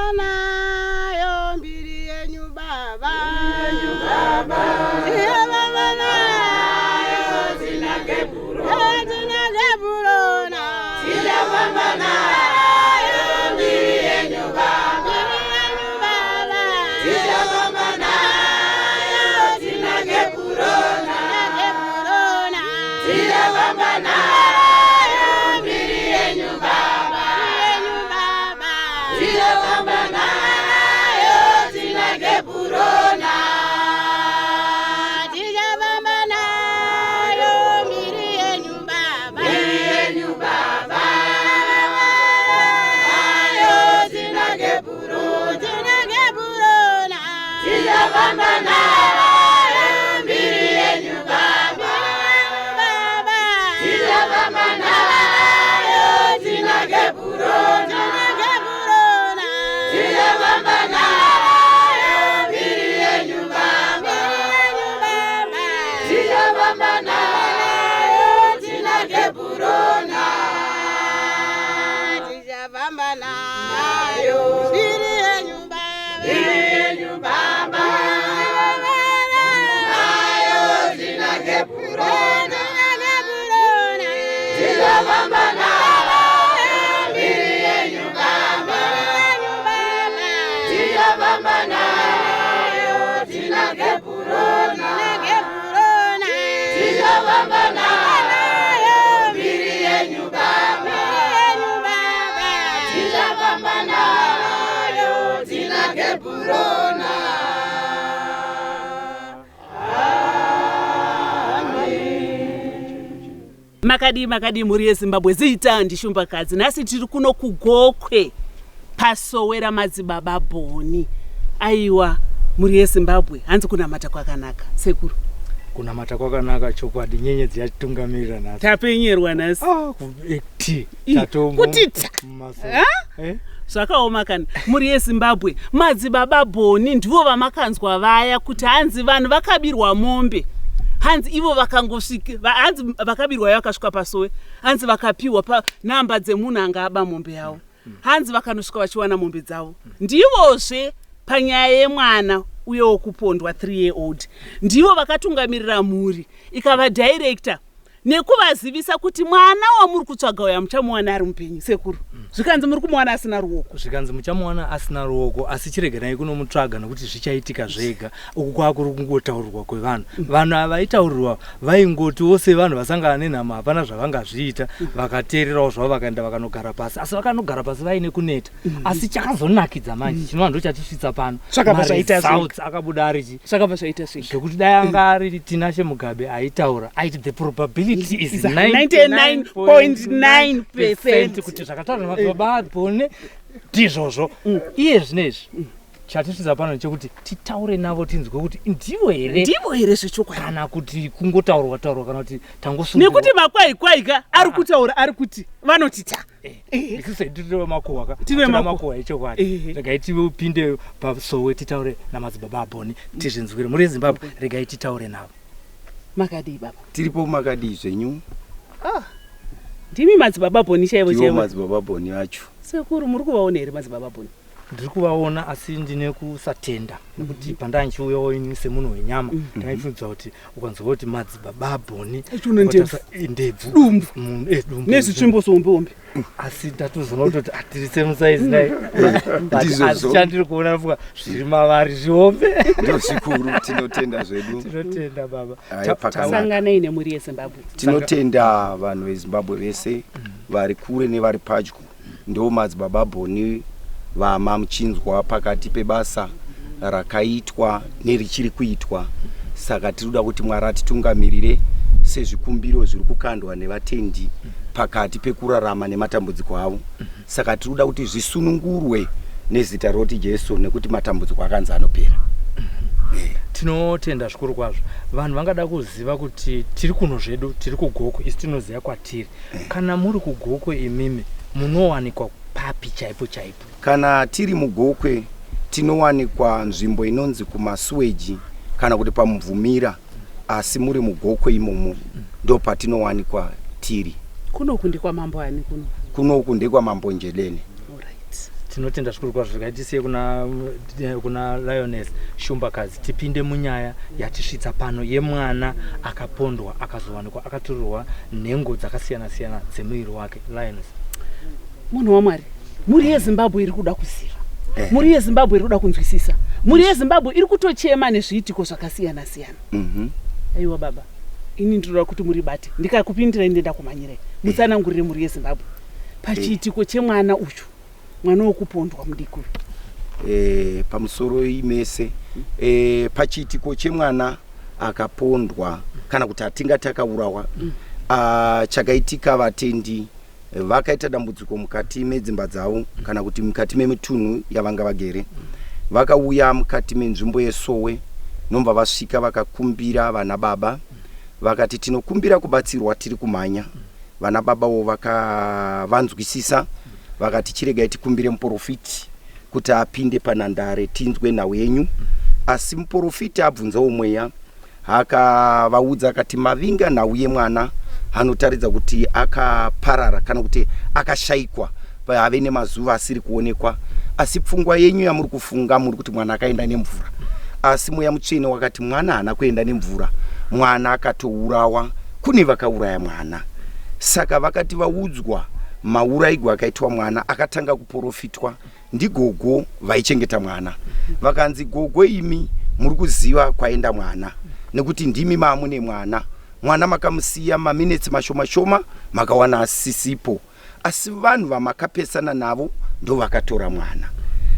Tichafamba nayo mbiri yenyu baba. Tichafamba nayo tina Keburona. Tichafamba nayo mbiri yenyu baba. Tichafamba nayo tina Keburona. Tichafamba nayo mbiri yenyu baba. Tichafamba nayo tina Keburona. Tichafamba nayo mbiri yenyu baba. Mbiri yenyu baba. Nayo tina Keburona. Tina Keburona. Tichafamba nayo mbiri yenyu baba. Baba. Tichafamba nayo tina Keburona. Tina Keburona. Tichafamba nayo mbiri yenyu baba. Tichafamba nayo tina Keburona. Tichafamba nayo mbiri yenyu baba. Mbiri yenyu baba. Nayo tina Keburona. Tichafamba nayo mbiri yenyu baba. Tichafamba nayo tina Keburona. Tichafamba nayo mbiri yenyu baba. Tichafamba nayo tina Keburona. Makadii, makadii mhuri yeZimbabwe? Zita ndiShumbakadzi. Nhasi tiri kuno kuGokwe pasowe raMadzibaba Bhoni. Aiwa, mhuri yeZimbabwe, hanzi kunamata kwakanaka, sekuru. Kunamata kwakanaka chokwadi. Nyenyedzi yachitungamirira nhasi. Tapenyerwa nhasi. Ah, ti Kuti ta. Zvakaoma kani, mhuri yeZimbabwe. Madzibaba Bhoni ndivo vamakanzwa vaya kuti hanzi vanhu vakabirwa mombe, hanzi ivo vakangosvika, hanzi vakabirwa yo, vakasvika pasowe, hanzi vakapiwa panhamba dzemunhu anga aba mombe yavo, hanzi vakanosvika vachiwana mombe dzavo. Ndivozve panyaya yemwana uye wokupondwa, 3 year old, ndivo vakatungamirira mhuri ikavadirecta nekuvazivisa kuti mwana wamuri kutsvaga uya muchamuwana ari mupenyu. Sekuru, zvikanzi muri kumuwana asina ruoko. Zvikanzi muchamuwana asina ruoko, asi chiregerai kunomutsvaga nokuti zvichaitika zvega. Uku kwakuri kungotaurirwa kwevanhu. Vanhu ava vaitaurirwa vaingotiwo sevanhu vasangana nenhamo, hapana zvavangazviita. Vakateererawo zvavo, vakaenda vakanogara pasi, asi vakanogara pasi vaine kuneta. Asi chakazonakidza manje, chinova ndo chatisvitsa pano, Zvakabva zvaita zvega. maresults akabuda arichi Zvakabva zvaita zvega. Zvekuti dai anga ari Tinashe Mugabe aitaura, aiti the probability is Is 99.9% kuti zvakataurwa namadzibaba Bhoni ndizvozvo. Iye zvinezvi chatisvitsa pano chekuti titaure navo, tinzwe kuti ndivo here. Ndivo here zvechokwadi? Kana kuti kungotaurwa taurwa, kana kuti tangosungirwa. Nekuti makwaikwai ka ari kutaura, ari kuti vanoti ta. Isusu tiri makuhwa ka. Tiri Hatina makuhwa. Makuhwa echokwadi. Regai tipinde pasowe, titaure namadzibaba aBhoni, tizvinzwire. Muri yeZimbabwe, regai titaure navo. Makadii, baba? Tiripo, makadii zvenyu? Ndimi Madzibaba Bhoni chaivo? Ndiwo. Chaivo. Madzibaba Bhoni acho. Sekuru, muri kuvaona here Madzibaba Bhoni? Ndiri kuvaona, asi ndine kusatenda nekuti pandanchiuyawo ini semunhu wenyama, ndaifungidzwa kuti ukanzwa kuti Madzibaba Bhoni Achiona ndebvu. Ndebvu. Dumbu. Dumbu. Nezvitsvimbo zihombe. Asi ndatozoona kutoti atiri same size nai. Ndizvozvo. Asi chandiri kuona fuka zviri mavari zvihombe. Ndo zvikuru, tinotenda zvedu. Tinotenda, baba. Ai, pakanaka. Sanganai nemhuri yeZimbabwe. Tinotenda vanhu veZimbabwe vese vari kure nevari padyo. Ndo Madzibaba Bhoni vama muchinzwa pakati pebasa rakaitwa nerichiri kuitwa. Saka tiri kuda kuti Mwari atitungamirire sezvikumbiro zviri kukandwa nevatendi pakati pekurarama nematambudziko avo. Saka tiri kuda kuti zvisunungurwe nezita roti Jesu, nekuti matambudziko akanzi anopera. Tinotenda zvikuru kwazvo. Vanhu vangada kuziva kuti tiri kuno zvedu, tiri kuGokwe, isi tinoziva kwatiri. Kana muri kuGokwe imimi munowanikwa papi chaipo chaipo? Kana tiri muGokwe, tinowanikwa nzvimbo inonzi kuMasuweji kana kuti paMubvumira, asi muri muGokwe imomo ndo patinowanikwa tiri. Kunoku ndekwaMambo ani kuno? Kunoku ndekwaMambo Njelene. Alright. Tinotenda zvikuru kwazvo. Regai tisiye kuna, kuna Lioness Shumbakadzi tipinde munyaya yatisvitsa pano yemwana akapondwa akazowanikwa akatorerwa nhengo dzakasiyana siyana dzemuviri wake. Lioness. Munhu waMwari, mhuri yeZimbabwe iri kuda kuziva, mhuri yeZimbabwe iri kuda kunzwisisa, mhuri yeZimbabwe iri kutochema nezviitiko zvakasiyana siyana. Aiwa baba, ini ndinoda kuti muribate, ndikakupindirai ndenda kumanyirai, mutsanangurire mhuri yeZimbabwe pachiitiko chemwana uyu, mwana wokupondwa mudiki uyu. Pamusoro imese pachiitiko chemwana akapondwa kana kuti hatingati akaurawa. Chakaitika, vatendi vakaita dambudziko mukati medzimba dzavo kana kuti mukati memitunhu yavanga vagere. Vakauya mukati menzvimbo yeSowe, nobva vasvika vakakumbira vana baba, vakati, "Tinokumbira kubatsirwa, tiri kumhanya." Vana babawo vakavanzwisisa, vakati, "Chiregai tikumbire muprofiti kuti apinde panhandare tinzwe nhau yenyu." Asi muprofiti abvunzawo mweya, akavaudza akati, "Mavinga nhau yemwana anotaridza kuti akaparara kana kuti akashayikwa, ave nemazuva asiri kuonekwa. Asi pfungwa yenyu yamuri kufunga, muri kuti mwana akaenda nemvura. Asi mweya mutsvene wakati mwana haana kuenda nemvura, mwana akatourawa, kune vakauraya mwana." Saka vakati vaudzwa maurayigwa akaitwa mwana, akatanga kuprofitwa ndigogo vaichengeta mwana. Vakanzi, "Gogo, imi muri kuziva kwaenda mwana nekuti ndimi maamune mwana. Mwana makamusiya maminetsi mashoma shoma, makawana asisipo, asi vanhu vamakapesana navo ndo vakatora mwana."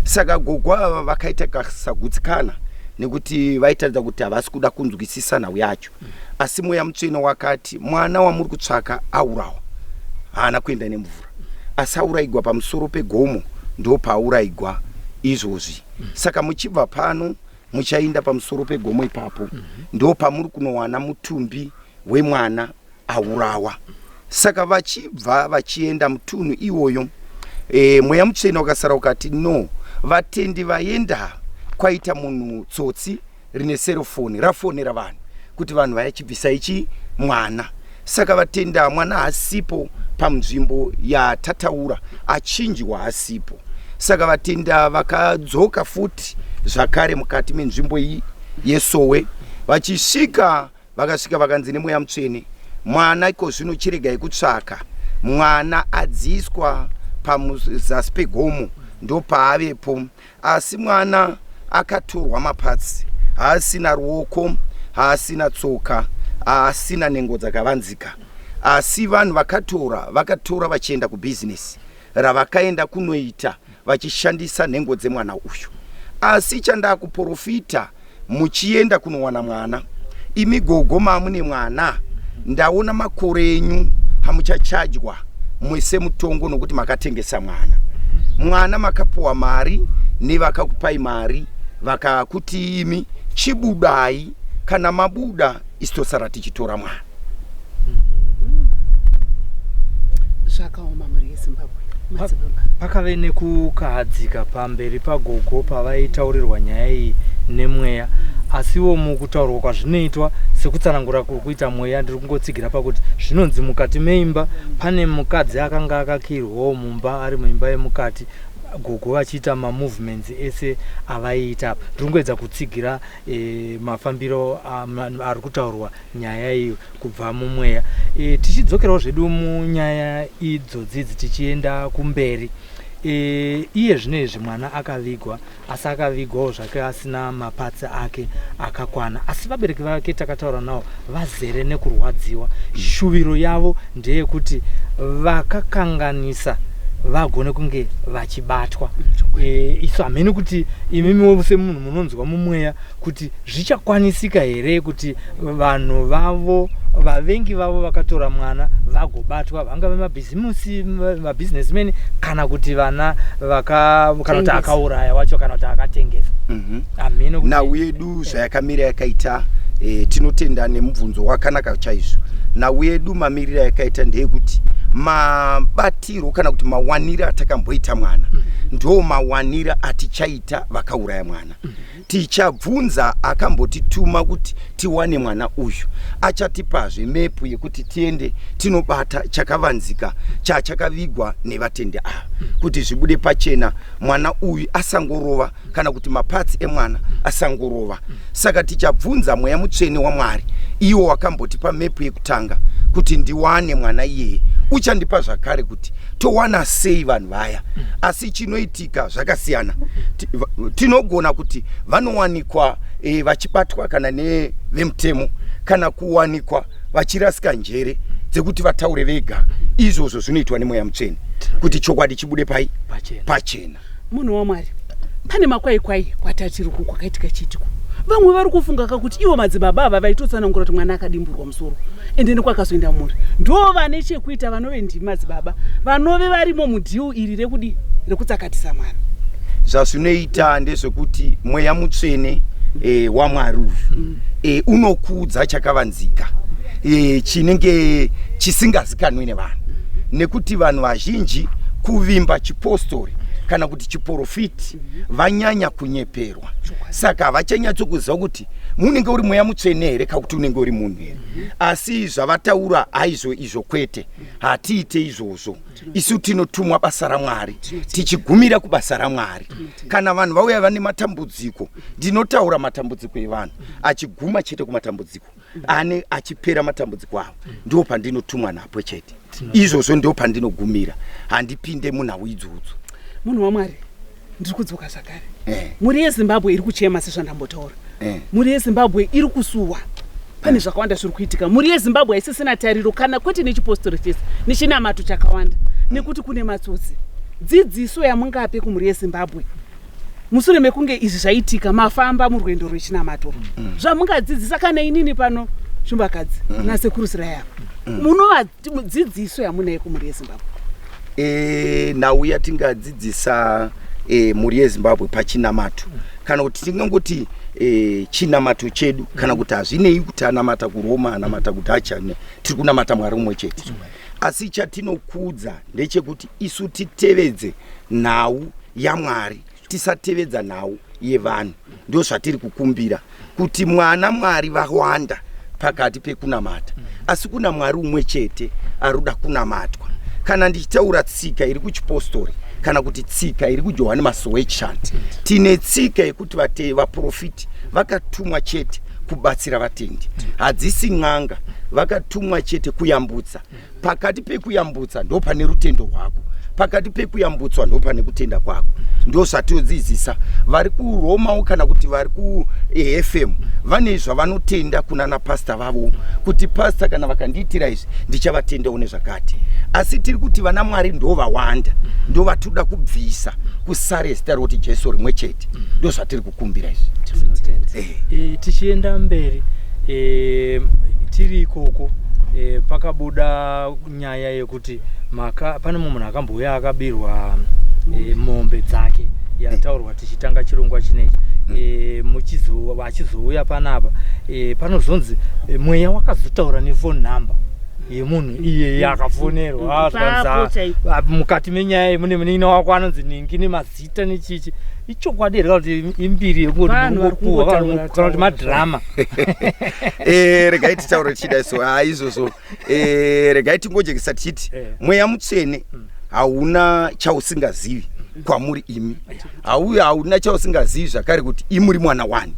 Saka gogo ava vakaita kasagutsikana nekuti vaitaridza kuti havasi kuda kunzwisisa nhau yacho. Asi mweya mutsvene wakati mwana wamuri kutsvaka aurawa, haana kuenda nemvura, asi aurayigwa pamusoro pegomo, ndo paaurayigwa izvozvi. Saka muchibva pano muchainda pamusoro pegomo ipapo, ndo pamuri kunowana mutumbi wemwana aurawa. Saka vachibva vachienda mutunhu iwoyo, mweya mutsvene wakasara ukati, "No, vatendi vaenda, kwaita munhu tsotsi rine serofoni rafonera vanhu kuti vanhu vayachibvisa ichi mwana." Saka vatenda, mwana hasipo panzvimbo yatataura, achinjwa, hasipo. Saka vatenda vakadzoka futi zvakare mukati menzvimbo iyi yeSowe. Vachisvika, vakasvika vakanzi nemweya mutsvene, "Mwana iko zvino chiregai kutsvaka mwana, adziiswa pamuzasi pegomo, ndo paavepo. Asi mwana akatorwa maparts, haasina ruoko, haasina tsoka, haasina nhengo dzakavanzika. Asi vanhu vakatora, vakatora vachienda kubhizinesi ravakaenda kunoita vachishandisa nhengo dzemwana uyu. Asi chandakuprofita, muchienda kunowana mwana, imi gogo maamune mwana, ndaona makore enyu hamuchachajwa mwese mutongo nokuti makatengesa mwana. Mwana makapuwa mari nevakakupai mari, vakakuti imi chibudai, kana mabuda isu tosara tichitora mwana." Zvakaoma, mhuri yeZimbabwe, madzibaba. Pakave nekukahadzika pamberi pagogo pavaitaurirwa nyaya iyi nemweya. Asiwo mukutaurwa kwazvinoitwa, sekutsanangura kuri kuita mweya, ndiri kungotsigira pakuti zvinonzi mukati meimba pane mukadzi akanga akakirwawo mumba, ari muimba yemukati, gogo vachiita mamovements ese avaiita apa. Ndiri kungoedza kutsigira mafambiro ari kutaurwa nyaya iyo kubva mumweya. Tichidzokerawo zvedu munyaya idzodzidzi, tichienda kumberi, iye zvino izvi mwana akavigwa, asi akavigwawo zvake asina maparts ake akakwana. Asi vabereki vake takataura navo, vazere nekurwadziwa. Shuviro yavo ndeyekuti vakakanganisa vagone kunge vachibatwa. Isu hamene kuti imimiwo semunhu munonzwa mumweya kuti zvichakwanisika here kuti vanhu vavo, vavengi vavo vakatora mwana vagobatwa, vangave mabhizimusi, mabusinessmen, kana kuti vana vaka kana kuti Tengesa. akauraya wacho kana kuti akatengesa. Hamene kuti Nhau yedu zvayakamira yakaita, tinotenda nemubvunzo wakanaka chaizvo. Nhau yedu mamiriro yakaita ndeyekuti mabatiro kana kuti mawaniro atakamboita mwana ndo mawaniro atichaita vakauraya mwana. Tichabvunza akambotituma kuti tiwane mwana uyu, achatipazve mepu yekuti tiende tinobata chakavanzika chachakavigwa nevatendi ava, kuti zvibude pachena, mwana uyu asangorova kana kuti mapatsi emwana asangorova. Saka tichabvunza Mweya Mutsvene waMwari, iwo wakambotipa mepu yekutanga kuti ndiwane mwana iyeye, uchandipa zvakare kuti towana sei vanhu vaya. Asi chinoitika zvakasiyana. Tinogona kuti vanowanikwa vachibatwa kana nevemutemo, kana kuwanikwa vachirasika njere dzekuti vataure vega. Izvozvo zvinoitwa neMweya Mutsvene kuti chokwadi chibude pai? Pachena. Pachena. Munhu waMwari, pane makwaikwai kwatatiri uku kwakaitika chiitiko. Vamwe vari kufunga kakuti ivo madzibaba ava vaitotsanangura kuti mwana akadimburwa musoro, ende nekwakazoenda mhuri ndo vane chekuita, vanove ndimi madzibaba vanove varimo mudhiu iri rekudi rekutsakatisa mwana. Zvazvinoita ndezvekuti Mweya Mutsvene waMwari uyu unokuudza chakavanzika chinenge chisingazikanwi nevanhu, nekuti vanhu vazhinji kuvimba chipostori kana kuti chiprofiti vanyanya kunyeperwa, saka havachanyatsokuziva kuti munenge uri Mweya Mutsvene here kakuti unenge uri munhu here. Asi zvavataura haizvo izvo, kwete, hatiite izvozvo. Isu tinotumwa basa raMwari, tichigumira kubasa raMwari. Kana vanhu vauya vane matambudziko, ndinotaura matambudziko evanhu achiguma chete kumatambudziko ane achipera matambudziko avo. Ndo pandinotumwa napo chete, izvozvo ndo pandinogumira, handipinde munhau idzodzo. Munhu waMwari, ndiri kudzoka zvakare. Mhuri yeZimbabwe iri kuchema sezvandambotaura. Mhuri yeZimbabwe iri kusuwa, pane zvakawanda zviri kuitika. Mhuri yeZimbabwe haisisina tariro, kana kwete nechipostori chese nechinamato chakawanda, nekuti kune matsotsi. Dzidziso yamungape kumhuri yeZimbabwe mushure mekunge izvi zvaitika, mafamba murwendo rwechinamato, zvamungadzidzisa kana inini pano Shumbakadzi naSekuru Siraya, munova dzidziso yamunayo kumhuri yeZimbabwe? Nhau yatingadzidzisa mhuri yeZimbabwe pachinamato, kana kuti tingangoti chinamato chedu, kana kuti hazvinei kuti anamata kuRoma, anamata kuDacha, tiri kunamata Mwari umwe chete. Asi chatinokudza ndechekuti isu titevedze nhau yaMwari, tisatevedza nhau yevanhu. Ndo zvatiri kukumbira, kuti mwana Mwari vawanda pakati pekunamata, asi kuna Mwari umwe chete aruda kunamatwa. Kana ndichitaura tsika iri kuchipostori kana kuti tsika iri kuJohani Masowe Chant, tine tsika yekuti vaprofiti vakatumwa chete kubatsira vatendi, hadzisi n'anga. Vakatumwa chete kuyambutsa. Pakati pekuyambutsa ndo pane rutendo rwako, pakati pekuyambutswa ndo pane kutenda kwako. Ndo zvatiodzidzisa. Vari kuRomawo kana kuti vari kuAFM vane zvavanotenda kuna napasta vavo, kuti pasta kana vakandiitira izvi ndichavatendawo nezvakati. Asi tiri kuti vana Mwari ndo vawanda, ndo vatinoda kubvisa, kusare zita rokuti Jesu rimwe chete. Ndo zvatiri kukumbira izvi. Tinotenda. Tichienda mberi, tiri ikoko, pakabuda nyaya yekuti pane mumwe munhu akambouya akabirwa mombe dzake, yataurwa tichitanga chirongwa chinechi. Achizouya panapa, panozonzi mweya wakazotaura nefone number yemunhu iyeye akafonerwa. Ipapo chaipo. Mukati menyaya mune munin'ina wako anonzi ningi nemazita nechichi. Ichokwadi here kana kuti imbiri yekungoti Vanhu vari mungopuhwa kungotaura kana kuti madhirama? Regai titaure tichida so ha izvozvo. Regai tingojekesa tichiti Mweya Mutsvene hauna chausingazivi kwamuri imi, hauya hauna chausingazivi zvakare kuti imuri mwana wani,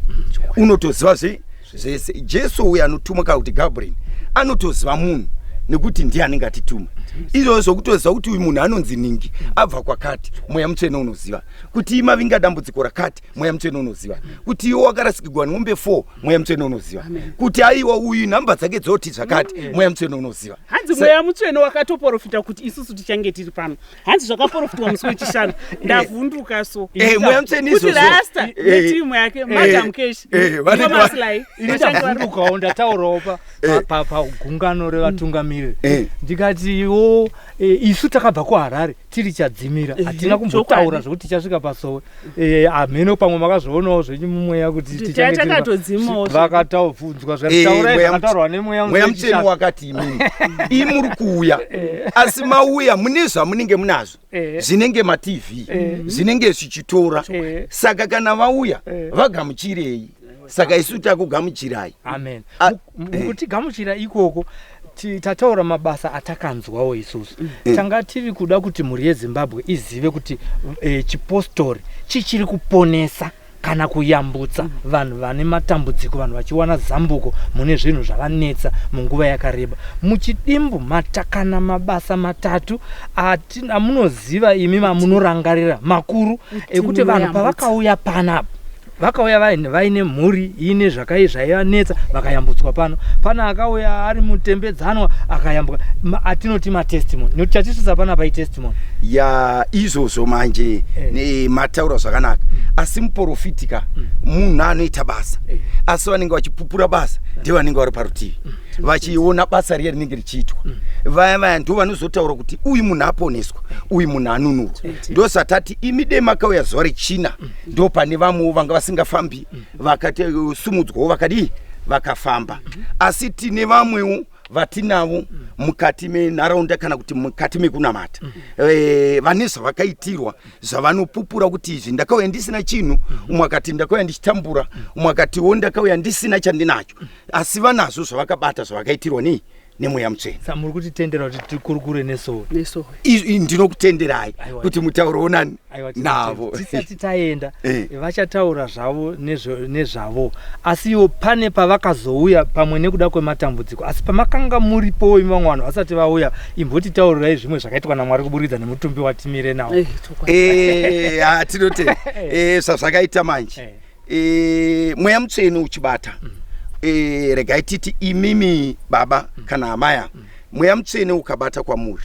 unotoziva zvese. Jesu uyo anotumwa kana kuti Gabriel anotoziva munhu nekuti ndiye anenge atituma. Izvozvo zvokutoziva kuti uyu munhu anonzi ningi, abva kwakati, Mweya Mutsvene unoziva. Kuti imavinga dambudziko rakati, Mweya Mutsvene unoziva. Kuti iwe wakarasikirwa nemombe 4, Mweya Mutsvene unoziva. Kuti aiwa, uyu nhamba dzake dzoti zvakati, Mweya Mutsvene unoziva. Hanzi Mweya Mutsvene wakatoprofita kuti isusu tichange tiri pano. Hanzi zvakaprofitwa musi weChishanu. Ndavhunduka so. Mweya Mutsvene kuti izvozvo. Rasta netimu yake, Madam Cash, vanenge Thomas Lai, Ini ndavhundukawo, ndataurawo pagungano revatungamiri. Mutungamiriri. Ndikatiwo isu takabva kuHarare tiri chadzimira, hatina kumbotaura zvekuti tichasvika pasowe. Hameno pamwe makazvionawo zvenyu mumweya kuti Kuti takatodzimawo zvedu. Vakatobvunzwa zvataurai, Mweya zvakataurwa nemweya Mweya Mutsvene. Mutsvene wakati imini imuri kuuya, asi mauya mune zvamunenge munazvo, zvinenge maTV, zvinenge zvichitora. Saka kana vauya, vagamuchirei. Saka isu takugamuchirai. Amen. Ah, Mukutigamuchira ikoko, tataura mabasa atakanzwawo isusu. Tanga tiri kuda kuti mhuri yeZimbabwe izive kuti chipostori chichiri kuponesa kana kuyambutsa vanhu vane matambudziko, vanhu vachiwana zambuko mune zvinhu zvavanetsa munguva yakareba. Muchidimbu matakana mabasa matatu amunoziva imi, mamunorangarira makuru ekuti vanhu munoyambutsa. Pavakauya panapa, vakauya vaine mhuri ine zvakai zvaivanetsa, vakayambutswa pano. Pana akauya ari mutembedzanwa akayambuka. Atinoti matestimony, nekuti chatisvitsa panapa itestimony. Ya, izvozvo manje. Mataura zvakanaka, asi muprofitika munhu anoita basa, asi vanenge vachipupura basa ndevanenge vari parutivi vachiona basa riya rinenge richiitwa. Vaya vaya ndo vanozotaura kuti uyu munhu aponeswa, uyu munhu anunurwa. Ndosatati imi de makauya zuva rechina, ndo pane vamwewo vanga vasingafambi vakasumudzwawo, vakadii, vakafamba. Asi tine vamwewo vatinavo mukati menharaunda kana kuti mukati mekunamata, vane zvavakaitirwa zvavanopupura kuti izvi ndakauya ndisina chinhu. Umwe akati ndakauya ndichitambura, umwe akatiwo ndakauya ndisina chandinacho, asi vanazvo zvavakabata zvavakaitirwa nei? Nemweya Mutsvene. Sa muri kutitendera kuti tikurukure nesowe? Nesowe. Izvi ndinokutenderai Aiwa. kuti mutaurewo nani? Aiwa, Navo. Tisati taenda, vachataura zvavo nezvavo, asi iwo pane pavakazouya pamwe nekuda kwematambudziko, asi pamakanga muripowo imi vamwe vanhu vasati vauya, imbotitaurirai zvimwe zvakaitwa naMwari kuburikidza nemutumbi watimire nawo. Chokwadi. Ha, tinotenda. Zvazvakaita manje, Mweya Mutsvene uchibata, regai titi imimi baba kana amaya, Mweya Mutsvene ukabata kwamuri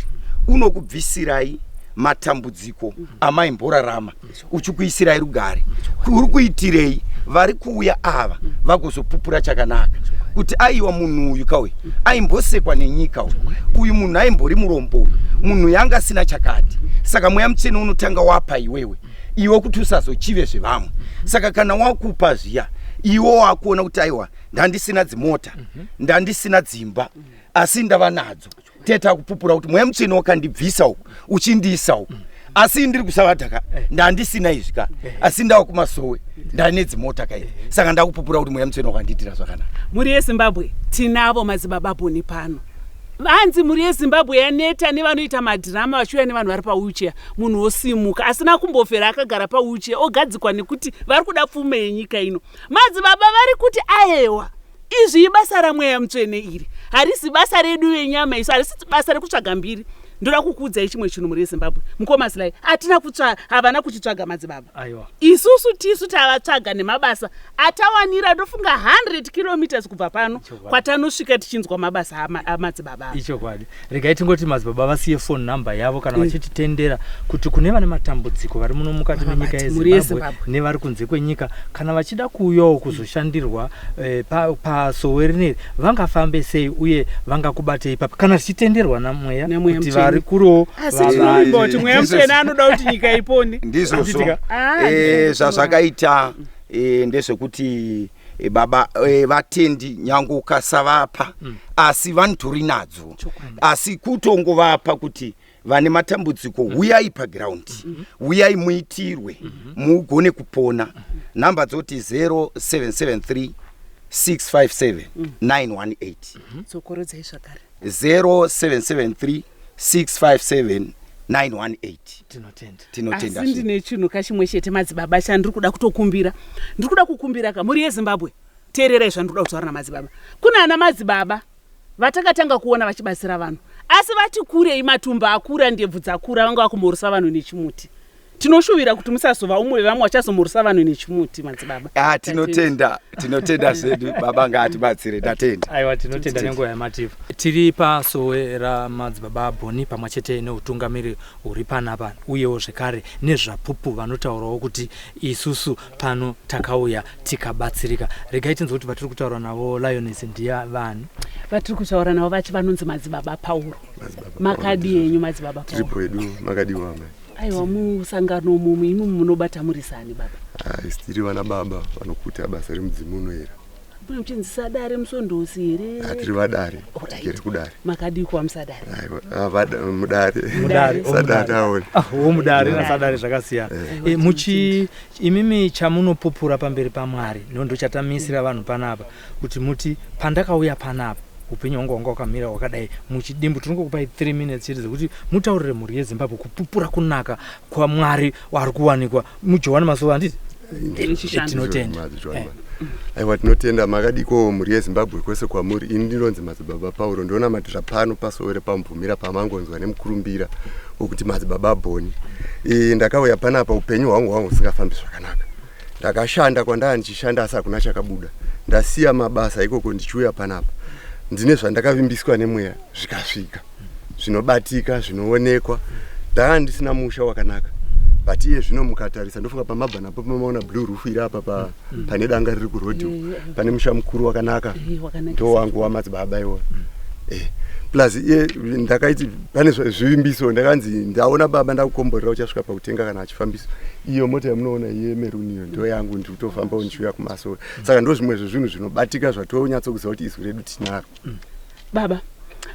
unokubvisirai matambudziko amaimborarama, uchikuisirai rugare. Uri kuitirei? Vari kuuya ava vagozopupura chakanaka kuti aiwa, munhu uyu kauyu aimbosekwa nenyika, uyu uyu munhu aimbori murombo, uyu munhu yanga asina chakati. Saka Mweya Mutsvene unotanga wapa iwewe iwe kuti usazochive zvevamwe. Saka kana wakupa zviya, iwe wakuona kuti aiwa, ndandisina dzimota, ndandisina dzimba, asi ndava nadzo. Teta kupupura kuti Mweya Mutsvene wakandibvisa uku uchindiisa uku, asi ndiri kusavadhaka, ndandisina izvi ka, asi ndava kumasowe ndane dzimota kairi. Saka ndakupupura kuti Mweya Mutsvene wakandiitira zvakanaka. Mhuri yeZimbabwe, tinavo madzibaba Boni pano. Vanzi mhuri yeZimbabwe yaneta nevanoita madhirama vachiuya nevanhu vari pawheelchair. Munhu wosimuka asina kumbofera akagara pawheelchair ogadzikwa nekuti vari kuda pfuma yenyika ino. Madzibaba vari kuti aewa, izvi ibasa raMweya Mutsvene, iri harisi basa redu venyama isu, harisi basa rekutsvaga mbiri. Ndoda kukuudzai chimwe chinhu, mhuri yeZimbabwe. Mukoma Silai, hatina kutsva, havana kuchitsvaga madzibaba. Aiwa. Isusu tisu tavatsvaga nemabasa atawanira, ndofunga 100 kilometers kubva pano kwatanosvika tichinzwa mabasa amadzibaba ava. Ichokwadi. Regai tingoti madzibaba vasiye phone number yavo kana vachititendera, kuti kune vane matambudziko vari muno mukati menyika Vabati, mhuri yeZimbabwe yeZimbabwe. nevari kunze kwenyika, kana vachida kuuyawo kuzoshandirwa pasowe rineri, vangafambe sei uye vangakubatei papi, kana zvichitenderwa namweya Namweya kuti Mutsvene. vari kurewo Asi tinovimba kuti Mweya Mutsvene anoda kuti nyika ipone. Ndizvozvo. Handitika? Ah, Zvazvakaita ndezvekuti baba, vatendi nyange ukasavapa, asi vanotori nadzo, asi kutongovapa kuti vane matambudziko, uyai paground, uyai muitirwe, mugone kupona. Nhamba dzoti 0773 657 918. Dzokorodzai zvakare. 0773 657 918. Tinotenda. Tinotenda. Asi ndine chinhu kachimwe chete, madzibaba, chandiri kuda kutokumbira. Ndiri kuda kukumbira ka, mhuri yeZimbabwe, teererai zvandiri kuda kutaura namadzibaba. Kuna ana madzibaba vatakatanga kuona vachibatsira vanhu, asi vati kurei, matumba akura, ndebvu dzakura, vanga vakumhoresa vanhu nechimuti. Tinoshuvira kuti musazova umwe wevamwe vachazomhoresa vanhu nechimuti, madzibaba. Ah, tinotenda, tinotenda zvedu baba, ngaatibatsire, ndatenda. Aiwa, tinotenda nenguva yamatipa. Tiri pasowe ramadzibaba Boni pamwe chete neutungamiri huri panapa uyewo zvekare nezvapupu vanotaurawo kuti isusu pano takauya tikabatsirika. Regai tinzwe kuti vatiri kutaura navo Lioness ndiya vani. Vatiri kutaura navo vachi vanonzi madzibaba Pauro. Makadii henyu madzibaba Pauro? Tiripo hedu, makadiwa amai? Aiwa, musangano umu imi munobata murisani baba? Ah, isi tiri vana baba vanokuta basa remudzimu unoera. Mune muchinzi sadare musondosi here? Ah, tiri vadare, tigere kudare. Makadii kuva musadare? Aiwa, ah, mudare. Mudare, oh, Sadare mudare. aone. Ah, wo mudare nasadare zvakasiyana. Aiwa, E, muchi imimi chamunopupura pamberi paMwari ndochatamisira vanhu panapa kuti muti pandakauya panapa upenyu hwangu hwanga hwakamira hwakadai. Muchidimbu tinongokupai 3 minutes chete dzekuti mutaurire mhuri yeZimbabwe kupupura kunaka kwaMwari wari kuwanikwa muJohani Masowe, handiti? Nechishanu. Tinotenda. Madzi John Masowe. Aiwa, tinotenda. Makadiko mhuri yeZimbabwe kwese kwamuri? Ini ndinonzi madzibaba Pauro, ndonamatira pano pasowe repaMubvumira pamangonzwa nemukurumbira wekuti madzibaba Boni. Ndakauya panapa upenyu hwangu hwangu husingafambi zvakanaka. Ndakashanda kwandava ndichishanda asi hakuna chakabuda. Ndasiya mabasa ikoko ndichiuya panapa ndine zvandakavimbiswa nemweya zvikasvika, zvinobatika, zvinoonekwa. Ndanga ndisina musha wakanaka, but iye zvino mukatarisa, ndofunga pamabva napo pamaona blue roof iri apa pane danga riri kurodhi, pane musha mukuru wakanaka. Wakanakisa. Ndo wangu wamadzibaba iwo. Plus iye ndakaiti pane zvivimbiso, ndakanzi ndaona baba ndakukomborera, uchasvika pakutenga kana achifambisa iyo mota yamunoona iye maroon iyo, ndo yangu, ndiri kutofambawo ndichiuya kumasowe. Saka ndo zvimwe zvezvinhu zvinobatika zvatonyatsokuziva kuti izwi redu tinaro. Baba,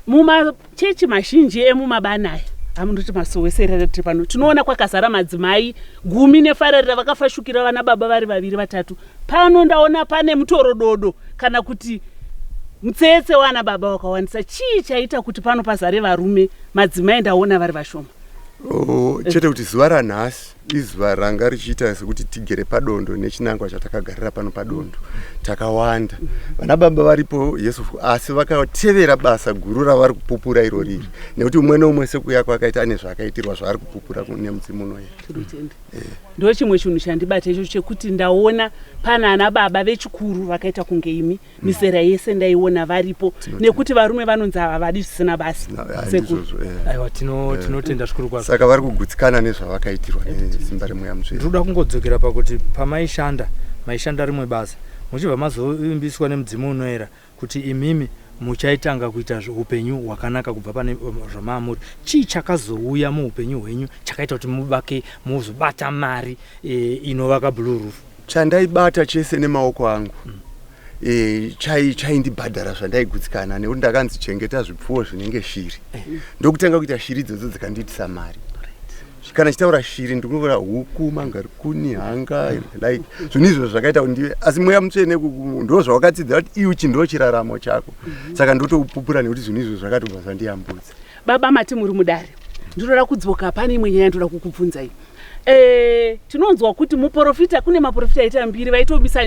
mumachechi mazhinji emumabani aya amunoti masowe serere tiri pano, tinoona kwakazara madzimai gumi nefararira vakafashukira vana baba vari vaviri vatatu. Pano ndaona pane mutorododo kana kuti mutsetse wana baba wakawandisa. Chii chaita kuti pano pazare varume, madzimai ndaona vari vashoma? Oh, chete kuti zuva ranhasi izuva ranga richiita sekuti tigere padondo nechinangwa chatakagarira pano padondo takawanda. Vana baba varipo, yesu, asi vakatevera basa guru ravari kupupura iro riri, nekuti umwe neumwe sekuya kwakaita ane zvaakaitirwa zvaari kupupura nemudzimu unoyera. Tinotenda. Ndo chimwe chinhu chandibata icho chekuti ndaona pana ana baba vechikuru vakaita kunge imi, misera yese ndaiona varipo, nekuti varume vanonzi havadi zvisina basa. Sekuru. Ndizvozvo, eh. Aiwa, tinotenda zvikuru kwazvo. Saka vari kugutsikana nezvavakaitirwa nesimba remweya mutsvene. Ndinoda kungodzokera pakuti pamaishanda, maishanda rimwe basa, muchibva mazovimbiswa nemudzimu unoera kuti imimi muchaitanga kuita upenyu hwakanaka kubva pane zvamaamuri. Chii chakazouya muupenyu hwenyu chakaita kuti muvake, muzobata mari inovaka blue roof? Chandaibata chese nemaoko angu chaindibhadhara zvandaigutsikana, nekuti ndakanzi chengeta zvipfuwo zvinenge shiri. Ndokutanga kuita shiri idzodzo dzikandiitisa mari. Kana chitaura shiri ndikunoona huku, mangarikuni, hanga, like zvinhu izvo zvakaita kuti ndive, asi mweya mutsvene ndo zvawakatsidzira kuti iuchi ndo chiraramo chako. Saka ndotoupupura nekuti zvinhu izvo zvakatobva zvandiyambudza. Baba, mati muri mudare. Ndinoda kudzoka pane imwe nyaya ndoda kukubvunzai. Tinonzwa kuti muprofita, kune maprofita aita mbiri vaitomisa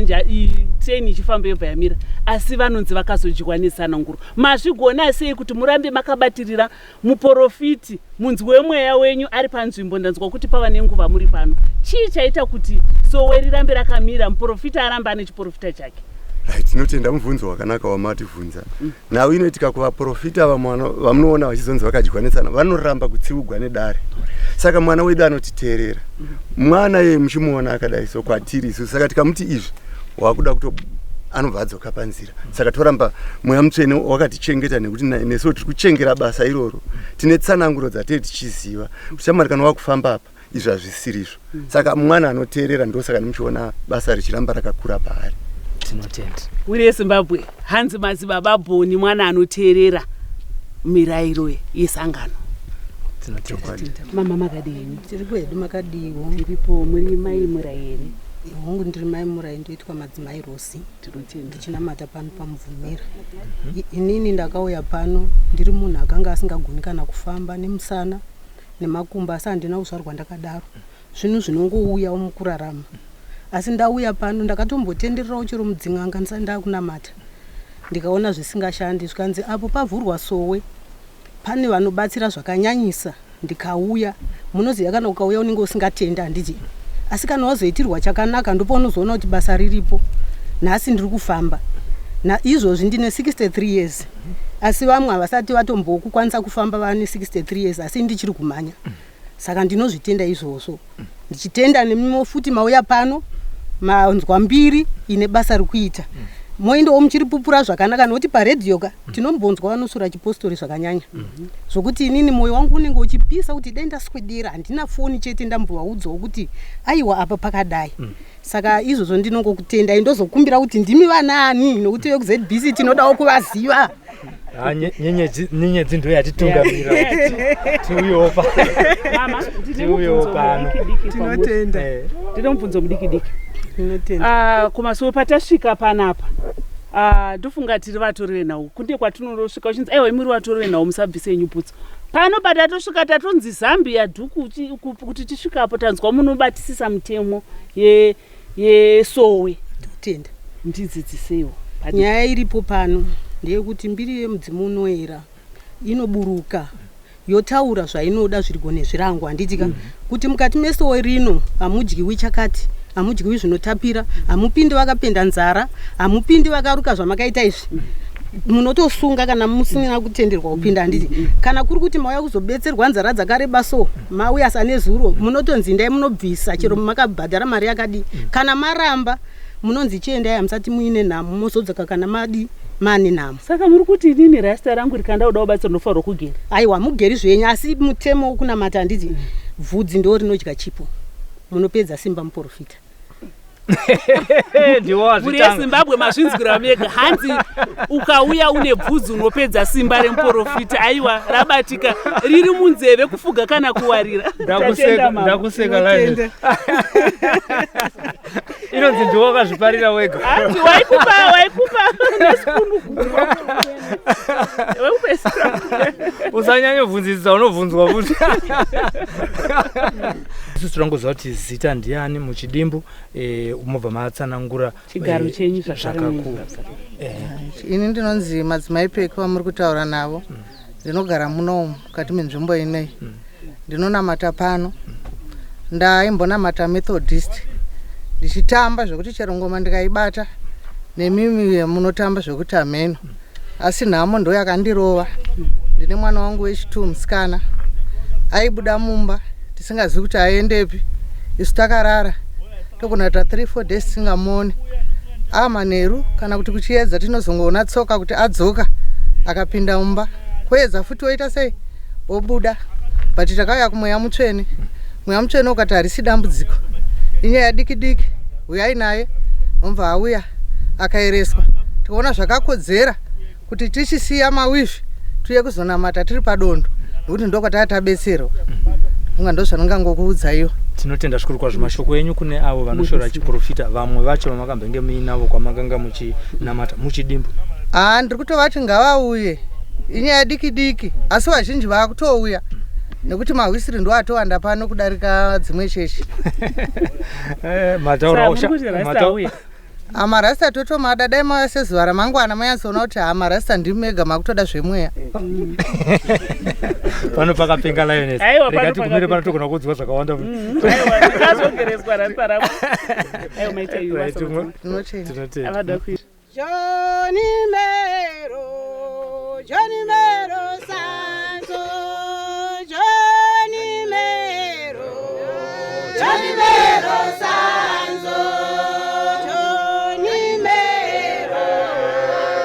treni ichifamba yobva yamira, asi vanonzi vakazodyiwa netsananguro. Mazvigona sei kuti murambe makabatirira muprofiti, munzwi wemweya wenyu ari panzvimbo? Ndanzwa kuti pava nenguva muri pano. Chii chaita kuti sowe rirambe rakamira, muprofita arambe ane chiprofita chake? Right, tinotenda mubvunzo wakanaka wamativhunza. Nhau inoitika kuvaprofita vamwe vamunoona vachizonzi vakadyiwa netsana, vanoramba kutsiugwa nedare. Saka mwana wedu anotiteerera. Mwana yeye muchimuona akadai so kwatiri isu, saka tikamuti izvi wakuda kuto anobva adzoka panzira. Saka toramba mweya mutsvene wakatichengeta, nekuti nesuwo tiri kuchengera basa iroro. Tine tsananguro dzatee tichiziva kuti shamwari kana wakufamba apa izvi hazvisirizvo. Saka mwana anoteerera, ndosaka nimuchiona basa richiramba rakakura paari. Tinotenda. Mhuri yeZimbabwe, hanzi madzibaba Boni mwana anoteerera mirayiro yesangano. Tinotenda. Mama, makadini? Tiri kwedu, makadiwo? Tiripo. Muri mai Murayeri? Hongu, ndiri mai Murai, ndoitwa madzimai Rosi. Tinotenda. Ndichinamata pano paMubvumira. Inini ndakauya pano ndiri munhu akanga asingagoni kana kufamba nemusana nemakumbo, asi handina kuzvarwa ndakadaro. Zvinhu zvinongouyawo mukurarama, asi ndauya pano ndakatombotendererawo chero mudzin'anga ndisati ndakunamata, ndikaona zvisingashandi. Zvikanzi apo pavhurwa sowe pane vanobatsira zvakanyanyisa. Ndikauya, munoziva kana ukauya unenge usingatendi, handiti? Asi kana wazoitirwa chakanaka ndopaunozoona kuti basa riripo. Nhasi ndiri kufamba. Izvozvi ndine 63 years, asi vamwe havasati vatombokukwanisa kufamba vane 63 years, asi ndichiri kumhanya. Saka ndinozvitenda izvozvo, ndichitenda nemimo futi mauya pano, manzwa mbiri ine basa rikuita, moendawo muchiripupura zvakanaka, nokuti paredhiyo ka tinombonzwa vanosura chipostori zvakanyanya, zvokuti inini mwoyo wangu unenge uchipisa kuti dai ndaswedera, handina foni chete, ndambovaudzawo kuti aiwa, apa pakadai. Saka izvozvo ndinongokutendai, ndozokumbira kuti ndimi vanani, nokuti vekuZBC tinodawo kuvaziva. Ah, nyenyedzi ndo yatitungamira tiuyewo pa Mama, ndine Tiuyewo mubvunzo pano. mudiki diki kwamuri. Tinotenda. Ndine mubvunzo mudiki diki. Tinotenda. Ah, kumasuo patasvika panapa, Ah, ndofunga tiri vatori venhau. Kunde kwatinorosvika uchinzi aiwa, imuri vatori venhau, musabvise yenyu bhutsu. Pano patatosvika tatonzi Zambia dhuku kuti tisvikapo tanzwa munobatisisa mutemo yesowe. Tinotenda. Ndidzidziseiwo. Nyaya iripo pano ndeyekuti mbiri yemudzimu unoera inoburuka yotaura zvainoda, zvirigo nezvirango, handitika? Kuti mukati mesowe rino hamudyiwi chakati, hamudyiwi zvinotapira, hamupindi vakapenda nzara, hamupindi vakaruka zvamakaita izvi, munotosunga kana musina kutenderwa kupinda, handiti? Kana kuri kuti mauya kuzobetserwa nzara dzakareba, so mauya sanezuro, munotonzi ndai munobvisa chero makabhadhara mari yakadii. Kana maramba, munonzi chiendai, hamusati muine nhamo, mozodzoka kana madi mane nhamo. Saka muri kuti inini rasta rangu rikanda kuda kubatsira ndinofanirwa kugera? Aiwa, mugeri zvenyu, asi mutemo wokunamata, handiti? Bvudzi ndo rinodya chipo, munopedza simba muprofita. Ndiwo Mhuri wazvitanga. yeZimbabwe, mazvinzwira mega, hanzi ukauya une bvudzi unopedza simba remuprofita. Aiwa, rabatika riri munzeve, kufuga kana kuwarira. Tatenda, mama. Ndakuseka live. Inonzi ndiwo wakazviparira wega. Hanzi waikupa nesipunu, waikupesera. Usanyanyobvunzisisa, unobvunzwa futi. Isusu tirangoziva kuti zita ndiani muchidimbu, mobva matsanangura chigaro chenyu zvakare. Zvakakura. Ini ndinonzi Madzimai Peki vamuri kutaura navo. Ndinogara muno mukati menzvimbo inei, ndinonamata pano. Ndaimbonamata Methodist ndichitamba zvekuti chero ngoma ndikaibata, nemimi munotamba zvekuti hameno, asi nhamo ndo yakandirova. Ndine mwana wangu wechitu, musikana, aibuda mumba tisingazivi kuti aendepi. Isu takarara, togona kuita 3 4 days tisingamuoni. Amanheru kana kuti kuchiedza, tinozongoona tsoka kuti adzoka, akapinda mumba. Kuedza futi oita sei, obuda. But takauya kumweya mutsvene, mweya mutsvene ukati harisi dambudziko, inyaya diki diki, uyai naye. Nomubva auya akaereswa, tikaona zvakakodzera kuti tichisiya maweave tiuye kuzonamata tiri padondo, nokuti ndokwataa tabetserwa. Funga ndo zvandingangokuudzaiwo. Tinotenda zvikuru kwazvo. Mashoko enyu kune avo vanoshora chiprofita, vamwe vacho vamakambenge muinavo kwamakanga muchinamata, muchidimbu. Haa, ndiri kutovati ngavauye, inyaya diki diki, asi vazhinji vaakutouya nekuti mahwisiri ndo atowanda pano kudarika dzimwe chechi. Mataura. Saka muri kuti rasta auye? Amarasta totomada, dai mauya sezuva ramangwana manyatsoona kuti hamarasta ndimi mega makutoda zvemweya. Pano pakapenga lioness. Aiwa, pano Rega tigumire pakapenga. pano, togona kuudzwa zvakawanda. Aiwa, ndikazogereswa rasta rako. Aiwa, maita iyo Right, basa. Tinotenda. Tinotenda. Avada kuita. Johnny Mero, Johnny Mero Santo, Johnny Mero, Johnny Mero Santo, Johnny Mero,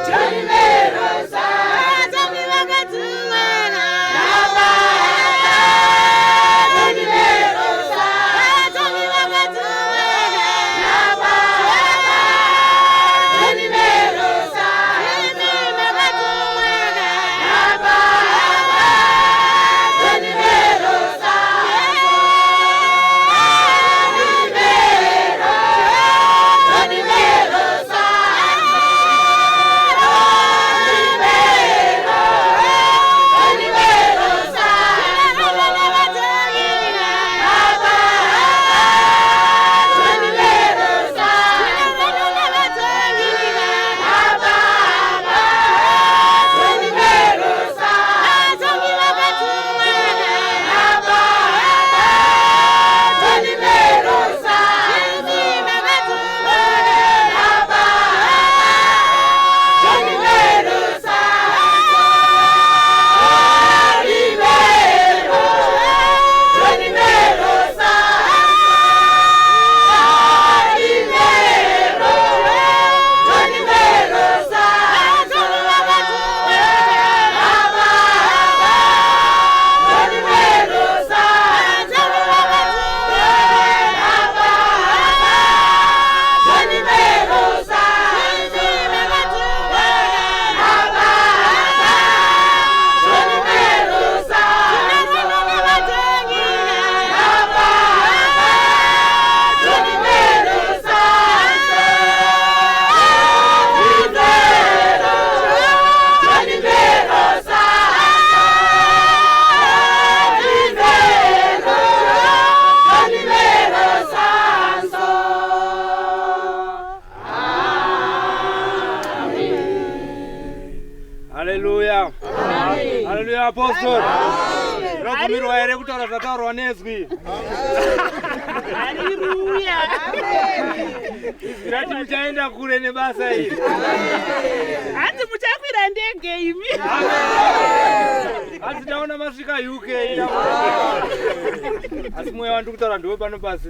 Johnny Mero Santo, vakatumana Johnny Mero Santo, vakatumana Johnny Mero Santo, makatumwana Haleluya apostle. Ndinobvumirwa here kutaura zvataurwa nezwi? Haleluya. Izwi rati muchaenda kure nebasa iri. Hanzi muchakwira ndege imi. Hanzi ndaona masvika UK. Asi mweya wandiri kutaura ndiwe pano pasi.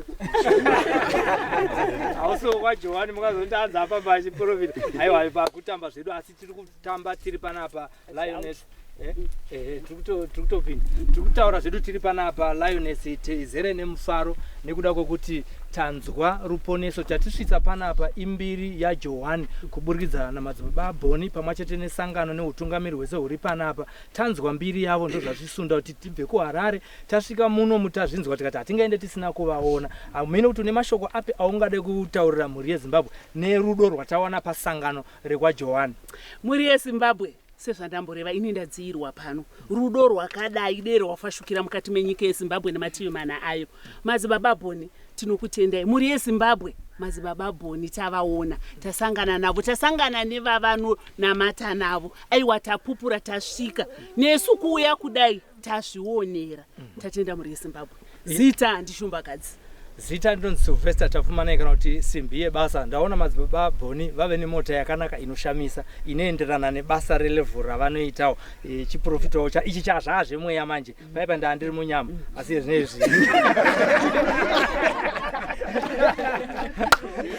Hausi wekwaJohani mukazonzi anzi afamba achiprofita. Aiwa pakutamba zvedu asi tiri kutamba tiri panapa Lioness. Eh, eh, tiri kutopinda tiri kutaura zvedu tiri panapa Lioness tizere nemufaro nekuda kwekuti tanzwa ruponeso chatisvitsa panapa imbiri yaJohani kuburikidza namadzibaba Boni pamwe chete nesangano neutungamiri hwese huri panapa. Tanzwa mbiri yavo ndozvatisunda kuti tibve kuHarare tasvika muno mutazvinzwa tikati hatingaende tisina kuvaona. Hameno kuti une mashoko api aungade kutaurira mhuri yeZimbabwe nerudo rwatawana pasangano rekwaJohani. Mhuri yeZimbabwe, sezvandamboreva ini ndadziirwa pano rudo rwakadai dei rwafashukira mukati menyika yeZimbabwe nemativi mana ayo. Madzibaba Boni, tinokutendai. Mhuri yeZimbabwe, Madzibaba Boni tavaona, tasangana navo, tasangana nevavanonamata navo. Aiwa tapupura tasvika nesu kuuya kudai tazvionera. Tatenda mhuri yeZimbabwe. Zita ndiShumbakadzi. Zita ndinonzi Sylvester Tapfumanai kana kuti Simbi yebasa. Ndaona madzibaba Boni vave nemota yakanaka inoshamisa inoenderana nebasa relevel ravanoitawo e, chiprofitawo cha ichi chazvaa zvemweya manje paipa ndaa ndiri munyama asi zvinezvi.